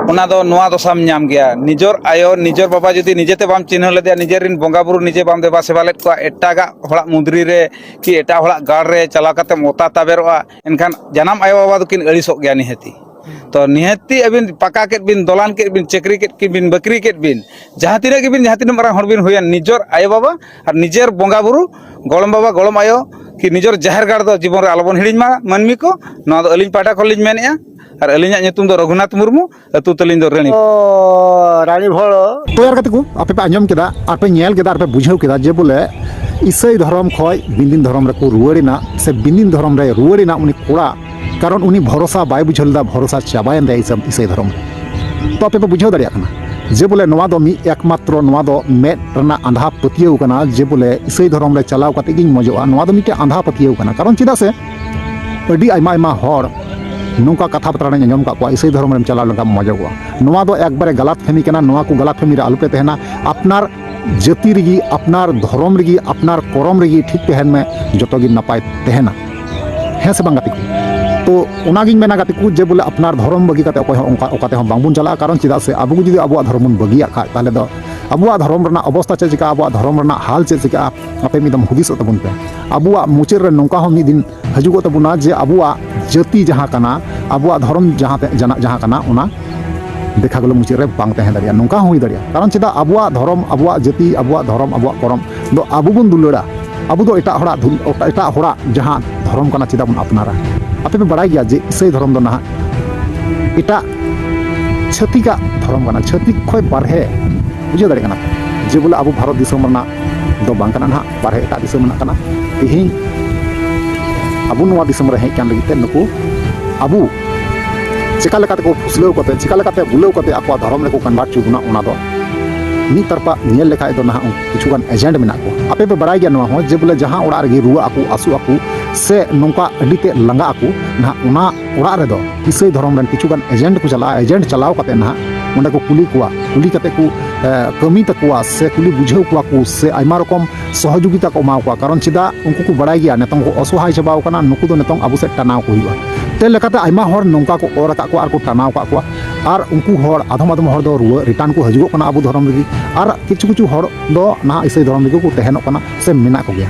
ᱚᱱᱟ ᱫᱚ ᱱᱚᱣᱟ ᱫᱚᱥᱟᱢ ᱧᱟᱢ ᱜᱮᱭᱟ᱾ ᱱᱤᱡᱚᱨ ᱟᱭᱳ, ᱱᱤᱡᱚᱨ ᱵᱟᱵᱟ ᱡᱩᱫᱤ ᱱᱤᱡᱮᱛᱮ ᱵᱟᱢ ᱪᱤᱱᱦᱟᱹᱣ ᱞᱮᱫᱮᱭᱟ, ᱱᱤᱡᱮᱨ ᱨᱮᱱ ᱵᱚᱸᱜᱟ ᱵᱩᱨᱩ ᱱᱤᱡᱮ ᱵᱟᱢ ᱫᱮᱵᱟ ᱥᱮᱵᱟ ᱞᱮᱫ ᱠᱚᱣᱟ, ᱮᱴᱟᱜᱟᱜ ᱦᱚᱲᱟᱜ ᱢᱩᱫᱽᱨᱤ ᱨᱮ ᱠᱤ ᱮᱴᱟᱜ ᱦᱚᱲᱟᱜ ᱜᱟᱲ ᱨᱮ ᱪᱟᱞᱟᱣ ᱠᱟᱛᱮᱢ ᱚᱛᱟ ᱛᱟᱵᱮᱨᱚᱜᱼᱟ, ᱮᱱᱠᱷᱟᱱ ᱡᱟᱱᱟᱢ ᱟᱭᱳᱼᱵᱟᱵᱟ ᱫᱚᱠᱤᱱ ᱟᱹᱲᱤᱥᱚᱜ ᱜᱮᱭᱟ ᱱᱤᱦᱟᱹᱛᱤ᱾ ᱛᱚ ᱱᱤᱦᱟᱹᱛᱤ ᱟᱹᱵᱤᱱ ᱯᱟᱠᱟ ᱠᱮᱫ ᱵᱤᱱ, ᱫᱚᱞᱟᱱ ᱠᱮᱫ ᱵᱤᱱ, ᱪᱟᱹᱠᱨᱤ ᱠᱮᱫ ᱠᱤᱱ ᱵᱤᱱ, ᱵᱟᱹᱠᱨᱤ ᱠᱮᱫ ᱵᱤᱱ, ᱡᱟᱦᱟᱸ ᱛᱤᱱᱟᱹᱜ ᱜᱮᱵᱤᱱ, ᱡᱟᱦᱟᱸ ᱛᱤᱱᱟᱹᱜ ᱢᱟᱨᱟᱝ ᱦᱚᱲ ᱵᱤᱱ ᱦᱩᱭᱮᱱ, ᱱᱤᱡᱮᱨ ᱟᱭᱳᱼᱵᱟᱵᱟ ᱟᱨ ᱱᱤᱡᱮᱨ ᱵᱚᱸᱜᱟ ᱵᱩᱨᱩ, ᱜᱚᱲᱚᱢ ᱵᱟᱵᱟ, ᱜᱚᱲᱚᱢ ᱟᱭᱳ, ᱠᱤ ᱱᱤᱡᱮᱨ ᱡᱟᱦᱮᱨ ᱜᱟᱲ ᱫᱚ ᱡᱤᱵᱚᱱ ᱨᱮ ᱟᱞᱚᱵᱚᱱ ᱦᱤᱲᱤᱧ ᱢᱟ ᱢᱟᱹᱱᱢᱤ ᱠᱚ᱾ ᱱᱚᱣᱟ ᱫᱚ ᱟᱹᱞᱤᱧ ᱯᱟᱦᱴᱟ ᱠᱷᱚᱱ ᱞᱤᱧ ᱢᱮᱱᱮᱫᱼᱟ᱾ ᱟᱨ ᱟᱹᱞᱤᱧᱟᱜ ᱧᱩᱛᱩᱢ ᱫᱚ ᱨᱚᱜᱷᱩᱱᱟᱛᱷ ᱢᱩᱨᱢᱩ, ᱟᱹᱛᱩ ᱛᱟᱹᱞᱤᱧ ᱫᱚ ᱨᱟᱹᱱᱤ᱾ ᱚ, ᱨᱟᱱᱤ ᱵᱷᱚᱲ᱾ ᱛᱚ ᱭᱟᱨ ᱜᱟᱛᱮ ᱠᱚ, ᱟᱯᱮ ᱯᱮ ᱟᱸᱡᱚᱢ ᱠᱮᱫᱟ, ᱟᱨ ᱯᱮ ᱧᱮᱞ ᱠᱮᱫᱟ, ᱟᱨ ᱯᱮ ᱵᱩᱡᱷᱟᱹᱣ ᱠᱮᱫᱟ ᱡᱮ ᱵᱚᱞᱮ ᱤᱥᱟᱹᱭ ᱫᱷᱚᱨᱚᱢ ᱠᱷᱚᱱ ᱵᱤᱱᱫᱤᱱ ᱫᱷᱚᱨᱚᱢ ᱨᱮᱠᱚ ᱨᱩᱣᱟᱹᱲ ᱮᱱᱟ, ᱥᱮ ᱵᱤᱱᱫᱤᱱ ᱫᱷᱚᱨᱚᱢ ᱨᱮ ᱨᱩᱣᱟᱹᱲ ᱮᱱᱟ ᱩᱱᱤ ᱠᱚᱲᱟ, ᱠᱟᱨᱚᱱ ᱩᱱᱤ ᱵᱷᱚᱨᱚᱥᱟ ᱵᱟᱭ ᱵᱩᱡᱷᱟᱹᱣ ᱞᱮᱫᱟ, ᱵᱷᱚᱨᱚᱥᱟ ᱪᱟᱵᱟᱭᱮᱱ ᱛᱟᱭᱟ ᱤᱥᱟᱹ-, ᱤᱥᱟᱹᱭ ᱫᱷᱚᱨᱚᱢ ᱨᱮ᱾ ᱛᱚ ᱟᱯᱮ ᱯᱮ ᱵᱩᱡᱷᱟᱹᱣ ᱫᱟᱲᱮᱭᱟᱜ ᱠᱟᱱᱟ ᱡᱮ ᱵᱚᱞᱮ ᱱᱚᱣᱟ ᱫᱚ ᱢᱤᱫ ᱮᱠᱢᱟᱛᱨᱚ, ᱱᱚᱣᱟ ᱫᱚ ᱢᱮᱫ ᱨᱮᱱᱟᱜ ᱟᱸᱫᱷᱟ ᱯᱟᱹᱛᱭᱟᱹᱣ ᱠᱟᱱᱟ ᱡᱮ ᱵᱚᱞᱮ ᱤᱥᱟᱹᱭ ᱫᱷᱚᱨᱚᱢ ᱨᱮ ᱪᱟᱞᱟᱣ ᱠᱟᱛᱮ ᱜᱤᱧ ᱢᱚᱡᱚᱜᱼᱟ, ᱱᱚᱣᱟ ᱫᱚ ᱢᱤᱫᱴᱮᱱ ᱟᱸᱫᱷᱟ ᱯᱟᱹᱛᱭᱟᱹᱣ ᱠᱟᱱᱟ᱾ ᱠᱟᱨᱚᱱ ᱪᱮᱫᱟᱜ ᱥᱮ ᱟᱹᱰᱤ ᱟᱭᱢᱟ ᱟᱭᱢᱟ ᱦᱚᱲ ᱱᱚᱝᱠᱟ ᱠᱟᱛᱷᱟ ᱵᱟᱛᱨᱟ ᱨᱮᱧ ᱟᱸᱡᱚᱢ ᱟᱠᱟᱫ ᱠᱚᱣᱟ, ᱤᱥᱟᱹᱭ ᱫᱷᱚᱨᱚᱢ ᱨᱮᱢ ᱪᱟᱞᱟᱣ ᱞᱮᱱᱠᱷᱟᱱ ᱢᱚᱡᱚᱜᱚᱜᱼᱟ᱾ ᱱᱚᱣᱟ ᱫᱚ ᱮᱠᱵᱟᱨᱮ ᱜᱟᱞᱟᱛ ᱯᱷᱮᱢᱤ ᱠᱟᱱᱟ᱾ ᱱᱚᱣᱟ ᱠᱚ ᱜᱟᱞᱟᱛ ᱯᱷᱮᱢᱤ ᱨᱮ ᱟᱞᱚᱯᱮ ᱛᱟᱦᱮᱱᱟ᱾ ᱟᱯᱱᱟᱨ ᱡᱟᱹᱛᱤ ᱨᱮᱜᱮ, ᱟᱯᱱᱟᱨ ᱫᱷᱚᱨᱚᱢ ᱨᱮᱜᱮ, ᱟᱯᱱᱟᱨ ᱠᱚᱨᱚᱢ ᱨᱮᱜᱮ ᱴᱷᱤᱠ ᱛᱟᱦᱮᱱ ᱢᱮ, ᱡᱚᱛᱚ ᱜᱮ ᱱᱟᱯᱟᱭ ᱛᱟᱦᱮᱱᱟ᱾ ᱦᱮᱸ ᱥᱮ ᱵᱟᱝ ᱜᱟᱛᱮ ᱠᱚ? ᱛᱚ ᱚᱱᱟᱜᱤᱧ ᱢᱮᱱᱟ ᱜᱟᱛᱮ ᱠᱚ, ᱡᱮ ᱵᱚᱞᱮ ᱟᱯᱱᱟᱨ ᱫᱷᱚᱨᱚᱢ ᱵᱟᱹᱜᱤ ᱠᱟᱛᱮ ᱚᱠᱚᱭ ᱦᱚᱸ ᱚᱱᱠᱟ, ᱚᱠᱟ ᱛᱮᱦᱚᱸ ᱵᱟᱝᱵᱚᱱ ᱪᱟᱞᱟᱜᱼᱟ᱾ ᱠᱟᱨᱚᱱ ᱪᱮᱫᱟᱜ ᱥᱮ ᱟᱵᱚ ᱡᱩᱫᱤ ᱟᱵᱚᱣᱟᱜ ᱫᱷᱚᱨᱚᱢ ᱵᱚᱱ ᱵᱟᱹᱜᱤᱭᱟᱜ ᱠᱷᱟᱡ, ᱛᱟᱦᱚᱞᱮ ᱫᱚ ᱟᱵᱚᱣᱟᱜ ᱫᱷᱚᱨᱚᱢ ᱨᱮᱱᱟᱜ ᱚᱵᱚᱥᱛᱟ ᱪᱮᱫ ᱪᱤᱠᱟᱹᱜᱼᱟ, ᱟᱵᱚᱣᱟᱜ ᱫᱷᱚᱨᱚᱢ ᱨᱮᱱᱟᱜ ᱦᱟᱞ ᱪᱮᱫ ᱪᱤᱠᱟᱹᱜᱼᱟ, ᱟᱯᱮ ᱢᱤᱫ ᱫᱚᱢ ᱦᱩᱫᱤᱥᱚᱜ ᱛᱟᱵᱚᱱ ᱯᱮ᱾ ᱟᱵᱚᱣᱟᱜ ᱢᱩᱪᱟᱹᱫ ᱨᱮ ᱱᱚᱝᱠᱟ ᱦᱚᱸ ᱢᱤᱫ ᱫᱤᱱ ᱦᱤᱡᱩᱜᱚᱜ ᱛᱟᱵᱚᱱᱟ ᱡᱮ ᱟᱵᱚᱣᱟᱜ ᱡᱟᱹᱛᱤ ᱡᱟᱦᱟᱸ ᱠᱟᱱᱟ, ᱟᱵᱚᱣᱟᱜ ᱫᱷᱚᱨᱚᱢ ᱡᱟᱦᱟᱸ ᱛᱮ, ᱡᱟᱱᱟᱜ ᱡᱟᱦᱟᱸ ᱠᱟᱱᱟ, ᱚᱱᱟ ᱫᱮᱠᱷᱟ ᱜᱮᱞᱚ ᱢᱩᱪᱟᱹᱫ ᱨᱮ ᱵᱟᱝ ᱛᱟᱦᱮᱸ ᱫᱟᱲᱮᱭᱟᱜᱼᱟ᱾ ᱱᱚᱝᱠᱟ ᱦᱚᱸ ᱦᱩᱭ ᱫᱟᱲᱮᱭᱟᱜᱼᱟ᱾ ᱠᱟᱨᱚᱱ ᱪᱮᱫᱟᱜ ᱟᱵᱚᱣᱟᱜ ᱫᱷᱚᱨᱚᱢ, ᱟᱵᱚᱣᱟᱜ ᱡᱟᱹᱛᱤ, ᱟᱵᱚᱣᱟᱜ ᱫᱷᱚᱨᱚᱢ, ᱟᱵᱚᱣᱟᱜ ᱠᱚᱨᱚᱢ ᱫᱚ ᱟᱵᱚ ᱵᱚᱱ ᱫᱩᱞᱟᱹᱲᱟ? ᱟᱵᱚ ᱫᱚ ᱮᱴᱟᱜ ᱦᱚᱲᱟᱜ ᱫᱷᱩ-, ᱮᱴᱟᱜ ᱦᱚᱲᱟᱜ ᱡᱟᱦᱟᱸ ᱫᱷᱚᱨᱚᱢ ᱠᱟᱱᱟ, ᱪᱮᱫᱟᱜ ᱵᱚᱱ ᱟᱯᱱᱟᱨᱟ? ᱟᱯᱮ ᱯᱮ ᱵᱟᱲᱟᱭ ᱜᱮᱭᱟ ᱡᱮ ᱤᱥᱟᱹᱭ ᱫᱷᱚᱨᱚᱢ ᱫᱚ ᱱᱟᱦᱟᱜ ᱮᱴᱟᱜ ᱪᱷᱟᱹᱛᱤᱠᱟᱜ ᱫᱷᱚᱨᱚᱢ ᱠᱟᱱᱟ, ᱪᱷᱟᱹᱛᱤᱠ ᱠᱷᱚᱱ ᱵᱟᱨᱦᱮ᱾ ᱵᱩᱡᱷᱟᱹᱣ ᱫᱟᱲᱮᱭᱟᱜ ᱠᱟᱱᱟ ᱯᱮ ᱡᱮ ᱵᱚᱞᱮ ᱟᱵᱚ ᱵᱷᱟᱨᱚᱛ ᱫᱤᱥᱚᱢ ᱨᱮᱱᱟᱜ ᱫᱚ ᱵᱟᱝ ᱠᱟᱱᱟ ᱱᱟᱦᱟᱜ, ᱵᱟᱨᱦᱮ ᱮᱴᱟᱜ ᱫᱤᱥᱚᱢ ᱨᱮᱱᱟᱜ ᱠᱟᱱᱟ᱾ ᱛᱮᱦᱮᱧ ᱟᱵᱚ ᱱᱚᱣᱟ ᱫᱤᱥᱚᱢ ᱨᱮ ᱦᱮᱡ ᱠᱟᱱ ᱞᱟᱹᱜᱤᱫ ᱛᱮ ᱱᱩᱠᱩ ᱟᱵᱚ ᱪᱮᱠᱟ ᱞᱮᱠᱟ ᱛᱮᱠᱚ ᱯᱷᱩᱥᱞᱟᱹᱣ ᱠᱟᱛᱮ, ᱪᱮᱠᱟ ᱞᱮᱠᱟᱛᱮ ᱵᱩᱞᱟᱹᱣ ᱠᱟᱛᱮ ᱟᱠᱚᱣᱟᱜ ᱫᱷᱚᱨᱚᱢ ᱨᱮᱠᱚ convert ᱦᱚᱪᱚ ᱵᱚᱱᱟ, ᱚᱱᱟ ᱫᱚ ᱢᱤᱫ ᱛᱟᱨᱯᱟ ᱧᱮᱞ ᱞᱮᱠᱷᱟᱡ ᱫᱚ ᱱᱟᱦᱟᱜ ᱠᱤᱪᱷᱩ ᱜᱟᱱ agent ᱢᱮᱱᱟᱜ ᱠᱚᱣᱟ᱾ ᱟᱯᱮ ᱯᱮ ᱵᱟᱲᱟᱭ ᱜᱮᱭᱟ ᱱᱚᱣᱟ ᱦᱚᱸ ᱡᱮ ᱵᱚᱞᱮ ᱡᱟᱦᱟᱸ ᱚᱲᱟᱜ ᱨᱮᱜᱮ ᱨᱩᱣᱟᱹᱜ ᱟᱠᱚ, ᱦᱟᱹᱥᱩᱜ ᱟᱠᱚ, ᱥᱮ ᱱᱚᱝᱠᱟ ᱟᱹᱰᱤ ᱛᱮᱫ ᱞᱟᱸᱜᱟᱜ ᱟᱠᱚ, ᱱᱟᱦᱟᱜ ᱚᱱᱟ ᱚᱲᱟᱜ ᱨᱮᱫᱚ ᱤᱥᱟᱹᱭ ᱫᱷᱚᱨᱚᱢ ᱨᱮᱱ ᱠᱤᱪᱷᱩ ᱜᱟᱱ agent ᱠᱚ ᱪᱟᱞᱟᱜᱼᱟ᱾ Agent ᱪᱟᱞᱟᱣ ᱠᱟᱛᱮ ᱱᱟᱦᱟᱜ ᱚᱸᱰᱮ ᱠᱚ ᱠᱩᱞᱤ ᱠᱚᱣᱟ, ᱠᱩᱞᱤ ᱠᱟᱛᱮ ᱠᱚ, ᱮ, ᱠᱟᱹᱢᱤ ᱛᱟᱠᱚᱣᱟ ᱥᱮ ᱠᱩᱞᱤ ᱵᱩᱡᱷᱟᱹᱣ ᱠᱚᱣᱟ ᱠᱚ ᱥᱮ ᱟᱭᱢᱟ ᱨᱚᱠᱚᱢ ᱥᱚᱦᱚᱡᱳᱜᱤᱛᱟ ᱠᱚ ᱮᱢᱟ ᱠᱚᱣᱟ᱾ ᱠᱟᱨᱚᱱ ᱪᱮᱫᱟᱜ? ᱩᱱᱠᱩ ᱠᱚ ᱵᱟᱲᱟᱭ ᱜᱮᱭᱟ ᱱᱤᱛᱚᱝ ᱠᱚ ᱚᱥᱚᱦᱟᱭ ᱪᱟᱵᱟᱣ ᱠᱟᱱᱟ, ᱱᱩᱠᱩ ᱫᱚ ᱱᱤᱛᱚᱝ ᱟᱵᱚ ᱥᱮᱫ ᱴᱟᱱᱟᱣ ᱠᱚ ᱦᱩᱭᱩᱜᱼᱟ᱾ ᱛᱮ ᱞᱮᱠᱟᱛᱮ ᱟᱭᱢᱟ ᱦᱚᱲ ᱱᱚᱝᱠᱟ ᱠᱚ ᱚᱨ ᱟᱠᱟᱫ ᱠᱚᱣᱟ ᱟᱨ ᱠᱚ ᱴᱟᱱᱟᱣ ᱟᱠᱟᱫ ᱠᱚᱣᱟ᱾ ᱟᱨ ᱩᱱᱠᱩ ᱦᱚᱲ, ᱟᱫᱚᱢ ᱟᱫᱚᱢ ᱦᱚᱲ ᱫᱚ ᱨᱩᱣᱟᱹ return ᱠᱚ ᱦᱤᱡᱩᱜᱚᱜ ᱠᱟᱱᱟ ᱟᱵᱚ ᱫᱷᱚᱨᱚᱢ ᱨᱮᱜᱮ, ᱟᱨ ᱠᱤᱪᱷᱩ ᱠᱤᱪᱷᱩ ᱦᱚᱲ ᱫᱚ ᱱᱟᱦᱟᱜ ᱤᱥᱟᱹᱭ ᱫᱷᱚᱨᱚᱢ ᱨᱮᱜᱮ ᱠᱚ ᱛᱟᱦᱮᱱᱚᱜ ᱠᱟᱱᱟ ᱥᱮ ᱢᱮᱱᱟᱜ ᱠᱚᱜᱮᱭᱟ᱾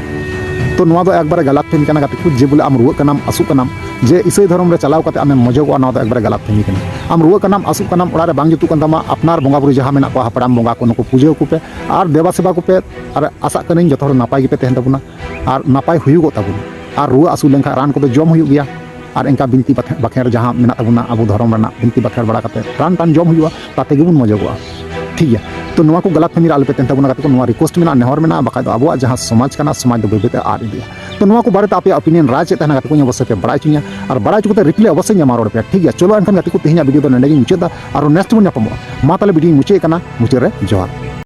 ᱛᱚ ᱱᱚᱣᱟ ᱫᱚ ᱮᱠᱵᱟᱨᱮ ᱜᱟᱞᱟᱛ ᱯᱷᱮᱢᱤ ᱠᱟᱱᱟ ᱜᱟᱛᱮ ᱠᱚ, ᱡᱮ ᱵᱚᱞᱮ ᱟᱢ ᱨᱩᱣᱟᱹᱜ ᱠᱟᱱᱟᱢ, ᱟᱹᱥᱩᱜ ᱠᱟᱱᱟᱢ, ᱡᱮ ᱤᱥᱟᱹᱭ ᱫᱷᱚᱨᱚᱢ ᱨᱮ ᱪᱟᱞᱟᱣ ᱠᱟᱛᱮ ᱟᱢᱮᱢ ᱢᱚᱡᱚᱜᱚᱜᱼᱟ, ᱱᱚᱣᱟ ᱫᱚ ᱮᱠᱵᱟᱨᱮ ᱜᱟᱞᱟᱛ ᱯᱷᱮᱢᱤ ᱠᱟᱱᱟ᱾ ᱟᱢ ᱨᱩᱣᱟᱹᱜ ᱠᱟᱱᱟᱢ, ᱟᱹᱥᱩᱜ ᱠᱟᱱᱟᱢ, ᱚᱲᱟᱜ ᱨᱮ ᱵᱟᱝ ᱡᱩᱛᱩᱜ ᱠᱟᱱ ᱛᱟᱢᱟ, ᱟᱯᱱᱟᱨ ᱵᱚᱸᱜᱟ ᱵᱩᱨᱩ ᱡᱟᱦᱟᱸ ᱢᱮᱱᱟᱜ ᱠᱚᱣᱟ ᱦᱟᱯᱲᱟᱢ ᱵᱚᱸᱜᱟ ᱠᱚ, ᱱᱩᱠᱩ ᱯᱩᱡᱟᱹ ᱟᱠᱚ ᱯᱮ ᱟᱨ ᱫᱮᱵᱟ ᱥᱮᱵᱟ ᱠᱚᱯᱮ᱾ ᱟᱨ ᱟᱥᱟᱜ ᱠᱟᱹᱱᱟᱹᱧ ᱡᱚᱛᱚ ᱦᱚᱲ ᱱᱟᱯᱟᱭ ᱜᱮᱯᱮ ᱛᱟᱦᱮᱱ ᱛᱟᱵᱚᱱᱟ ᱟᱨ ᱱᱟᱯᱟᱭ ᱦᱩᱭᱩᱜᱚᱜ ᱛᱟᱵᱚᱱᱟ᱾ ᱟᱨ ᱨᱩᱣᱟᱹ ᱟᱹᱥᱩ ᱞᱮᱱᱠᱷᱟᱱ ᱨᱟᱱ ᱠᱚᱫᱚ ᱡᱚᱢ ᱦᱩᱭᱩᱜ ᱜᱮᱭᱟ᱾ ᱟᱨ ᱮᱱᱠᱟ ᱵᱤᱱᱛᱤ ᱵᱟᱠᱷᱮ-, ᱵᱟᱠᱷᱮᱬ ᱡᱟᱦᱟᱸ ᱢᱮᱱᱟᱜ ᱛᱟᱵᱚᱱᱟ, ᱟᱵᱚ ᱫᱷᱚᱨᱚᱢ ᱨᱮᱱᱟᱜ ᱵᱤᱱᱛᱤ ᱵᱟᱠᱷᱮᱬ ᱵᱟᱲᱟ ᱠᱟᱛᱮ ᱨᱟᱱ ᱴᱟᱱ ᱡᱚᱢ ᱦᱩᱭᱩᱜᱼᱟ, ᱛᱟᱛᱮ ᱜᱮᱵᱚᱱ ᱢᱚᱡᱚᱜᱚᱜᱼᱟ᱾ ᱴᱷᱤᱠ ᱜᱮᱭᱟ᱾ ᱛᱚ ᱱᱚᱣᱟ ᱠᱚ ᱜᱟᱞᱟᱛ ᱯᱷᱮᱢᱤ ᱨᱮ ᱟᱞᱚᱯᱮ ᱛᱟᱦᱮᱱ ᱛᱟᱵᱚᱱᱟ ᱜᱟᱛᱮ ᱠᱚ, ᱱᱚᱣᱟ ᱨᱤᱠᱩᱭᱮᱥᱴ ᱢᱮᱱᱟᱜᱼᱟ, ᱱᱮᱦᱚᱨ ᱢᱮᱱᱟᱜᱼᱟ, ᱵᱟᱠᱷᱟᱡ ᱫᱚ ᱟᱵᱚᱣᱟᱜ ᱡᱟᱦᱟᱸ ᱥᱚᱢᱟᱡᱽ ᱠᱟᱱᱟ, ᱥᱚᱢᱟᱡᱽ ᱫᱚ ᱵᱟᱹᱭ ᱵᱟᱹᱭᱛᱮ ᱟᱫ ᱤᱫᱤᱜᱼᱟ᱾ ᱛᱚ ᱱᱚᱣᱟ ᱠᱚ ᱵᱟᱨᱮᱛᱮ ᱟᱯᱮᱭᱟᱜ ᱚᱯᱤᱱᱤᱭᱚᱱ ᱨᱟᱭ ᱪᱮᱫ ᱛᱟᱦᱮᱱᱟ ᱜᱟᱛᱮ ᱠᱚ, ᱤᱧ ᱚᱵᱚᱥᱥᱳᱭ ᱯᱮ ᱵᱟᱲᱟᱭ ᱦᱚᱪᱚᱧᱟ, ᱟᱨ ᱵᱟᱲᱟᱭ ᱦᱚᱪᱚ ᱠᱟᱛᱮ ᱨᱤᱯᱞᱟᱭ ᱚᱵᱚᱥᱥᱳᱭ ᱧᱟᱢᱟ ᱨᱚᱲ ᱯᱮ᱾ ᱴᱷᱤᱠ ᱜᱮᱭᱟ, ᱪᱚᱞᱚ ᱮᱱᱠᱷᱟᱱ ᱜᱟᱛᱮ ᱠᱚ, ᱛᱮᱦᱮᱧᱟᱜ ᱵᱷᱤᱰᱤᱭᱳ ᱫᱚ ᱱᱚᱰᱮ ᱜᱤᱧ ᱢᱩᱪᱟᱹᱫ ᱫᱟ᱾ ᱟᱨᱚ ᱱᱮᱠᱥᱴ ᱵᱚᱱ ᱧᱟᱯᱟᱢᱚᱜᱼᱟ᱾ ᱢᱟ ᱛᱟᱦᱞᱮ ᱵᱷᱤᱰᱤᱭᱳᱧ ᱢᱩᱪᱟᱹᱫ ᱠᱟᱱᱟ, ᱢᱩᱪᱟᱹᱫ ᱨᱮ ᱡᱚᱦᱟᱨ᱾